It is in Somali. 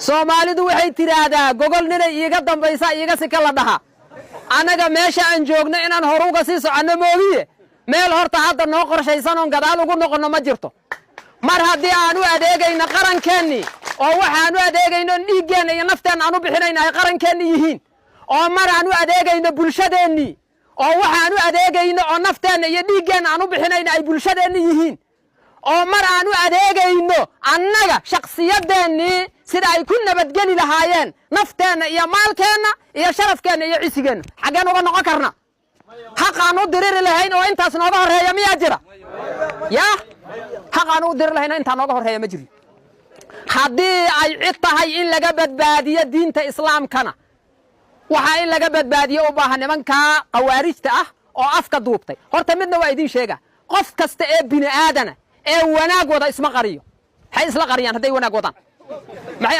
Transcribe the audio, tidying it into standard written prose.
Soomaalidu waxay tidhaahdaa, "Gogol ninay iiga dambaysa iiga sika la dhaha." Annaga meesha aan joogno inaan horuga sii soconno moogiye, meel horta hadda noo qorshaysan oon gadaal ugu noqonno ma jirto. Mar haddii aan u adeegayno qarankeennii, oo waxaan u adeegayno dhiiggeenna iyo nafteenna aan u bixinayna ay qarankeenni yihiin, oo mar aan u adeegayno bulshadeennii, oo waxaan u adeegayno oo nafteenna iyo dhiiggeenna aan u bixinayno ay bulshadeenni yihiin, oo mar aan u adeegayno annaga shakhsiyadeennii sida ay ku nabadgeli lahaayeen nafteenna iyo maalkeenna iyo sharafkeenna iyo cisigeenna, xaggeen uga noqon karna? Xaqaan u diriri lahayn oo intaas nooga horreeya miyaa jira? Yaa xaqaan u diri lahayn oo intaa nooga horreeya ma jiri. Haddii ay cid tahay in laga badbaadiyo diinta Islaamkana, waxaa in laga badbaadiyo u baahan nimankaa khawaarijta ah oo afka duubtay. Horta midna waa idiin sheega: qof kasta ee bini aadana ee wanaag wada isma qariyo. Maxay isla qariyaan hadday wanaag wadaan? Maxay